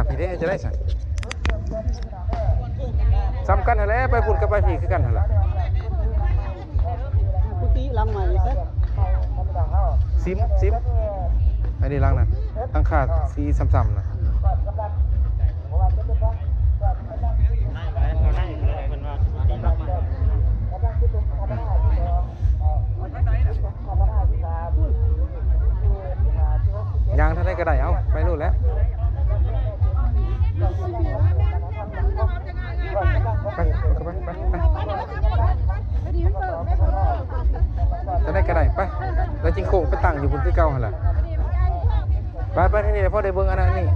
ນີ້ເດ້ ຈະໄດ້ຊັ້ນ ສ່ຳກັນຫັ້ນແຫຼະ ໄປພຸ້ນກັບໄປພີ້ຄືກັນຫັ້ນລະ. ກຸຕິຫຼັງໃໝ່ໃສ່ ຊິມ ຊິມ ອັນນີ້ຫຼັງນັ້ນ ຫຼັງຄາສີຊ້ຳໆນະ. ຍ່າງເທົ່າໃດກໍໄດ້ ເອົາ ໄປໂລດແຫຼະ. ໄປ ໄປ ໄປ ໄປ ໄປ ເທົ່າໃດກໍໄດ້ ໄປ ແລ້ວຈຶ່ງໂຄ້ງໄປຕັ້ງຢູ່ພຸ້ນຄືເກົ່າຫັ້ນລະ. ໄປ ໄປທາງນີ້ແຫຼະ ພໍໄດ້ເບິ່ງອັນນັ້ນນີ້.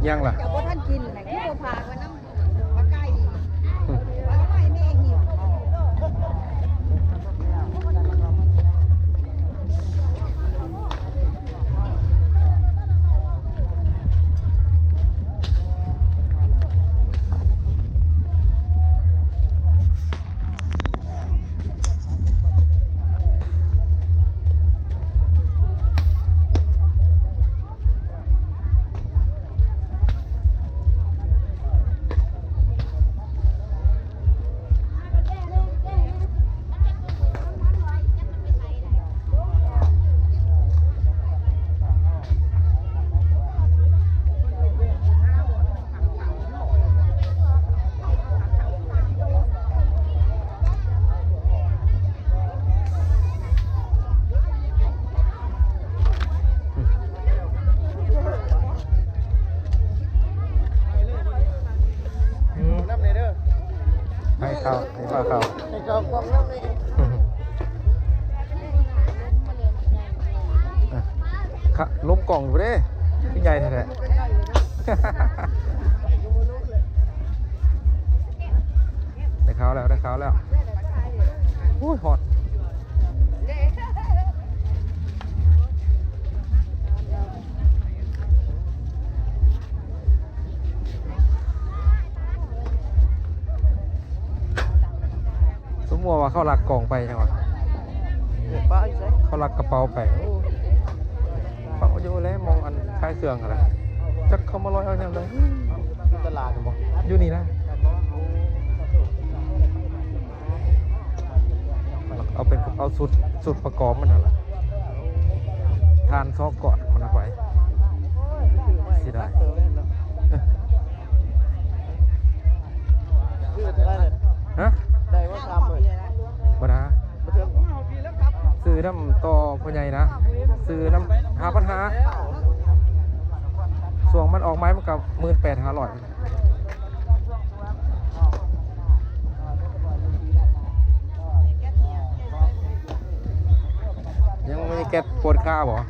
ຍັງລະ ເຈົ້າບໍ່ທັນກິນນະ ຄືບໍ່ພາໄປນຳ ອືມ ນຳແດ່ເດີ ໃຫ້ເຂົ້າ ໃຫ້ເຂົ້າ ໃຫ້ເຂົ້າກ່ອງນຳແດ່. ອ່ະ ຂະ ລົມກ່ອງຢູ່ເດ້ ຄືໃຫຍ່ແທ້ໆ. ໄດ້ເຂົ້າແລ້ວ ໄດ້ເຂົ້າແລ້ວ. ໂອ້ຍ ຮ້ອນ. ສົມມຸດວ່າເຂົາລັກກ່ອງໄປຈັ່ງຫວະ ເຂົາລັກກະເປົາໄປ. ໂອ້ ເປົາຢູ່ແລ້ວ ໝ່ອງອັນຂາຍເຄື່ອງຫັ້ນລະ ຈັກເຂົາມາລອຍເອົາຍາມໃດ. ຢູ່ຕະຫຼາດບໍ? ຢູ່ນີ້ນະ. ເອົາເປັນ ເອົາຊຸດ ຊຸດປະກອບມັນຫັ້ນລະ ຖ່ານສອງກ້ອນມັນເອົາໄປ. ເສຍດາຍ. ຮະ? ໄດ້ບໍ່ ສາມໝື່ນ? ບໍ່ນາ ບໍ່ເຖິງ. ຊື້ນຳຕໍ່ພໍ່ໃຫຍ່ນະ ຊື້ນຳ ຫ້າພັນຫ້າ. ຊ່ວງມັນອອກໃໝ່ມັນກໍໝື່ນແປດຫ້າຮ້ອຍ. ຍັງມີແກັດປວດຂາບໍ່?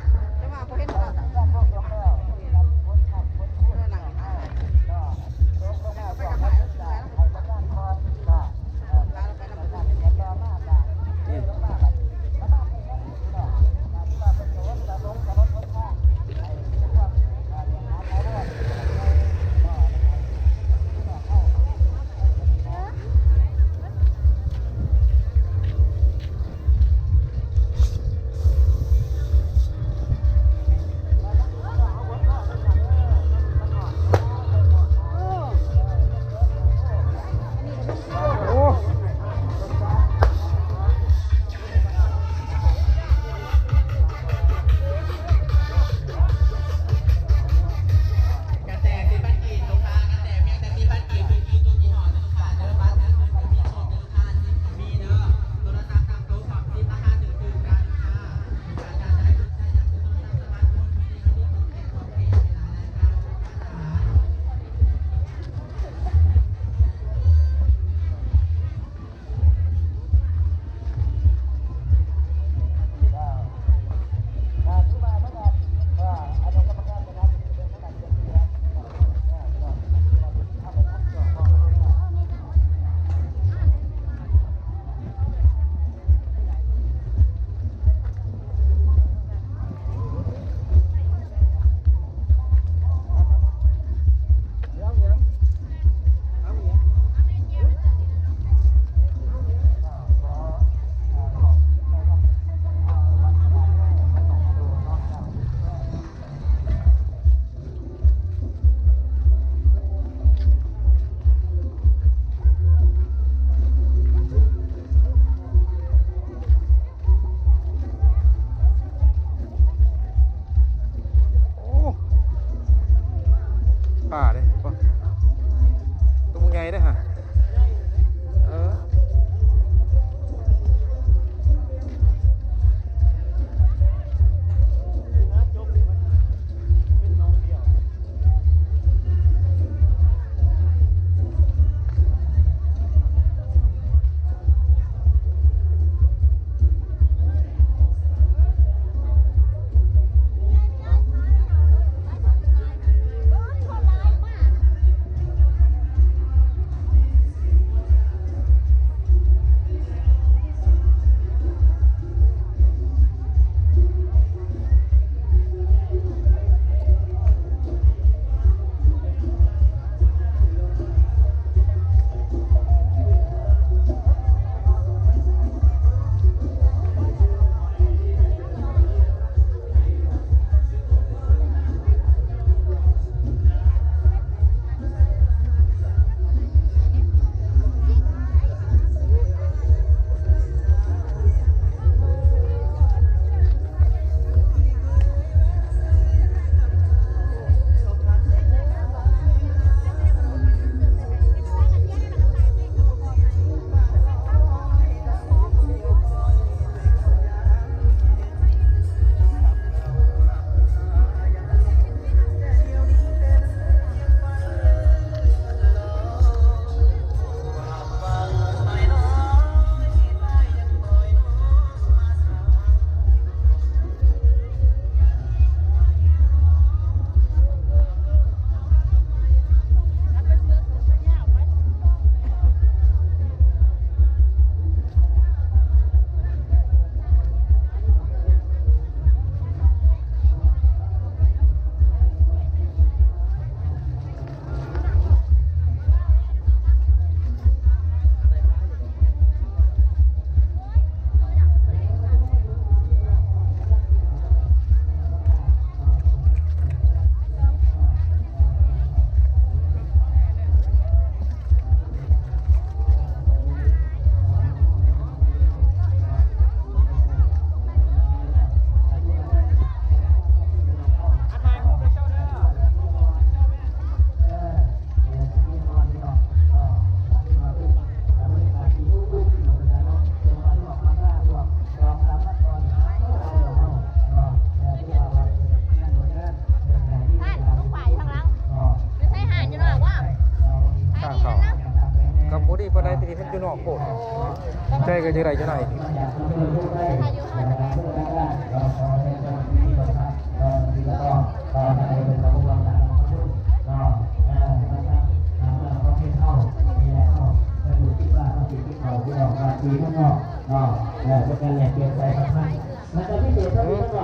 ໃສ່ກໍຈະໄດ້ຈັກໜ້ອຍ.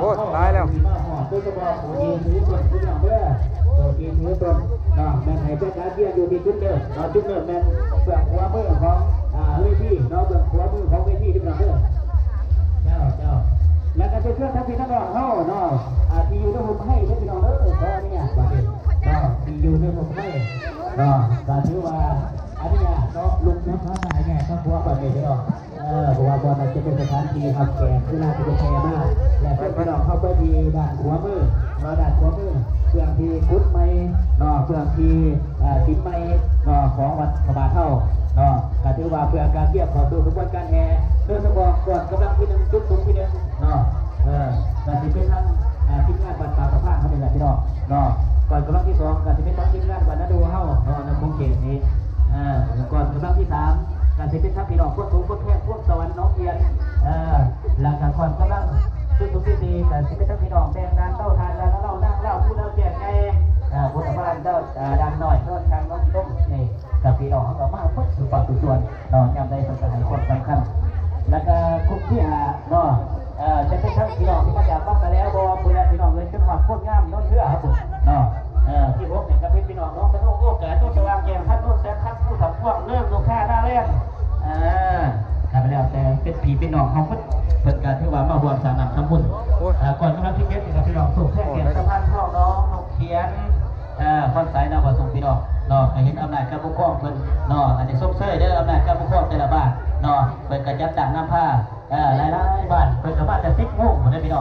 ໂອ້ ຫຼາຍແລ້ວ. ໂດຍສະເພາະຜູ້ທີ່ຖືຕົ້ນ ພີ່ນ້ອງເດີ ຜູ້ທີ່ຖືຕົ້ນເນາະ ແມ່ນໃຫ້ຈັດການວຽນຢູ່ທີ່ຈຸດເລີ່ມເນາະ. ຈຸດເລີ່ມແມ່ນເບື້ອງຂວາມືຂອງ ອ່າ ເວທີເນາະ ເບື້ອງຂວາມືຂອງເວທີ ພີ່ນ້ອງເດີ. ເຈົ້າ ເຈົ້າ ແລ້ວກໍເປັນເພື່ອນທັງພີ່ທັງນ້ອງເຮົາເນາະ ອ່າ ທີ່ຢູ່ໃນຮົ່ມໄຮເດີ ພີ່ນ້ອງເດີ ຂໍອະນຸຍາດບາດນີ້ເນາະ ທີ່ຢູ່ໃນຮົ່ມໄຮເນາະ ກໍຖືວ່າອະນຸຍາດເນາະ ລຸກນຳພາໃຫ້ແມ່ຄອບຄົວບາດນີ້ເດີ. ເອີ ເພາະວ່າບ່ອນນັ້ນຈະເປັນສະຖານທີ່ຮັບແຂກເວລາທີ່ເພິ່ນແຫ່ມາ ແລະ ເຊີນພີ່ນ້ອງເຮົາໄປທີ່ດ້ານຂວາມືເນາະ ດ້ານຂວາມື ເພື່ອທີ່ກຸດໃໝ່ເນາະ ເພື່ອທີ່ ເອີ ສິມໃໝ່ເນາະ ຂອງວັດພະບາດເຮົາເນາະ ກໍຖືວ່າເພື່ອການກຽມເຂົ້າສູ່ຂະບວນການແຫ່ ໂດຍສະເພາະກ່ອນກຳລັງທີໜຶ່ງ ຈຸດສູງທີໜຶ່ງເນາະ. ເອີ ກໍຊິເປັນທາງ ອ່າ ທີມງານວັດປ່າສະພານເຮົານີ້ແຫຼະ ພີ່ນ້ອງເນາະ. ກ່ອນກຳລັງທີສອງ ກໍຊິເປັນທາງທີມງານວັດນາດູເຮົາເນາະ ນຳຂົງເຂດນີ້. ເອີ ກ່ອນກຳລັງທີສາມ ກໍຊິເປັນທາງພີ່ນ້ອງໂຄນສູງ ໂຄນແພງ ພວງສະຫວັນ ໜອງອຽນ. ເອີ ແລ້ວກໍກ່ອນກຳລັງ ຈຸດສູງທີສີ່ ກໍຊິເປັນທາງພີ່ນ້ອງແດງດ່ານ ເຕົ້າຖ່ານ ດ່ານນາເລົາ ນາງລາວ ພູດາວ ແຈກໃຫຍ່ ເອີ ພຸດທະບານ ເຈົ້າ ເອີ ດ່ານນ້ອຍ ໂນນຄາງ ໜອງຕົມ ນີ້ ກໍພີ່ນ້ອງເຮົາກໍມາເບິດສູ່ປາກສູ່ສ່ວນເນາະ. ຍາມໃດເພິ່ນກໍໃຫ້ຄວາມສຳຄັນ. ແລ້ວກໍກຸ່ມທີຫ້າເນາະ ເອີ ຈະເປັນທັງພີ່ນ້ອງທີ່ມາຈາກບັງກະແລວບໍ ພຸ້ນແຫຼະ ພີ່ນ້ອງເອີຍ ຈົນຮອດໂພນງາມ ໂນນເຮືອ ເຮົາພຸ້ນເນາະ. ເອີ ທີຫົກນີ້ກໍເປັນພີ່ນ້ອງໜອງສະໂນ ໂອກາດ ໂນນສະຫວ່າງ ແກ້ງພັດ ໂນນແສນຄັນ ພູທັບພວງ ເນີງ ນົກກາ ນາແລນ. ເອີ ກໍແລ້ວແຕ່ເປັນພີ່ເປັນນ້ອງເຮົາໝົດ ເພິ່ນກໍຖືວ່າມາຮ່ວມສ້າງນ້ຳທຳບຸນ. ໂອ້ຍ ເອີ ກ່ອນກຳລັງທີເຈັດນີ້ກໍພີ່ນ້ອງໂຊກແພງ ແກ່ນສະພານທອງ ໜອງນົກຂຽນ ເອີ ຄອນສາຍ ນາວພະສົງ ພີ່ນ້ອງເນາະ. ກໍເຫັນອຳນາດການປົກຄອງເພິ່ນເນາະ ອັນນີ້ຊົມເຊີຍເດີ ອຳນາດການປົກຄອງແຕ່ລະບ້ານເນາະ. ເພິ່ນກໍຈັດຕັ້ງນຳພາ ເອີ ຫຼາຍໆບ້ານ ເພິ່ນກໍມາແຕ່ສິບໂມງພຸ້ນເດີ ພີ່ນ້ອງ.